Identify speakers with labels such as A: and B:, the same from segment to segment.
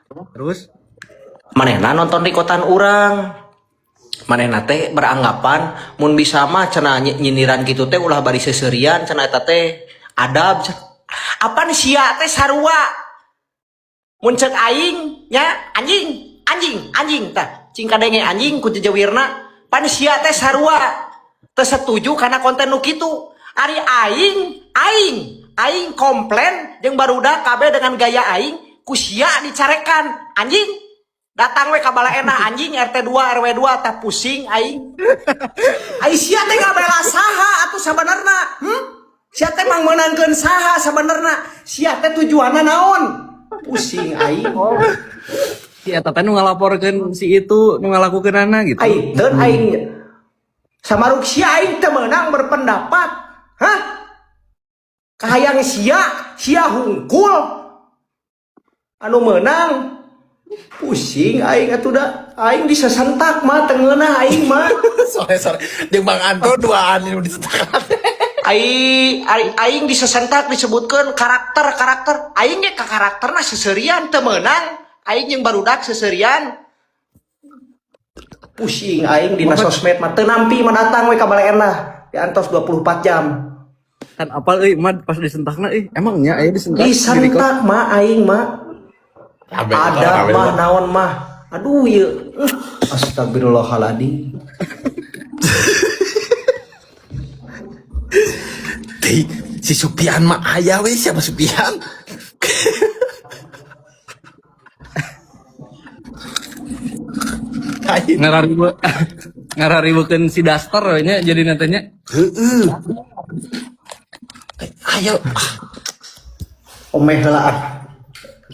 A: Terus
B: Manehna nonton rikotan urang. Manehna teh beranggapan mun bisa mah cenah nyindiran kitu teh ulah bari seuseurian cenah eta teh adab cenah. Apan sia teh sarua. Mun cek aing nya anjing, anjing, anjing tah. Cing kadenge anjing ku jejewirna. Pan sia teh sarua. Teu setuju kana konten nu kitu. Ari aing, aing, aing komplain jeung barudak kabeh dengan gaya aing ku sia dicarekan. Anjing. Datang we ka Balaenah anjing RT 2 RW 2 tah pusing aing. Ai sia teh ngabela saha atuh sabenerna? Hmm? Sia teh mang meunangkeun saha sabenerna? Sia teh tujuanna naon? Pusing aing.
A: Oh, si eta teh nu ngalaporkeun si itu nu ngalakukeunana gitu.
B: Aing teu aing samaruk sia aing teu meunang berpendapat. Hah? Kahayang sia, sia hungkul. Anu meunang. Pusing aing atuh da. Aing disesentak mah teu ngeunah aing mah.
C: Sore sore. Jeung Bang Anto duaan ini disetak.
B: Aing aing, aing disesentak disebutkeun karakter karakter. Aing ge ka karakterna seserian teu meunang. Aing jeung barudak seserian. Pusing aing dina sosmed mah teu nampi mah datang we ka Balaenah. Diantos 24 jam.
A: Kan apal euy mah pas disentakna euy, emang nya aya disentak di record?
B: Disentak mah aing mah. Ada mah naon mah. Aduh ieu. Astagfirullahaladzim.
C: Teh, si Supian mah aya we, siapa Supian? Lain.
A: Ngarariwe ngarariwekeun si daster we nya jadi nantinya.
C: Heeh. Ayo,
B: Omeh heula ah.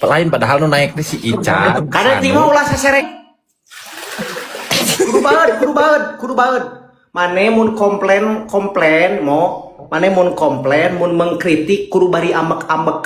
C: Lain padahal nu naik teh si Ican.
B: Kada
C: Sanu.
B: ti mah ulah saserek. Kudu banget, kudu banget, kudu banget. Mane mun komplain komplain mo, mane mun komplain mun mengkritik kudu bari ambek-ambek.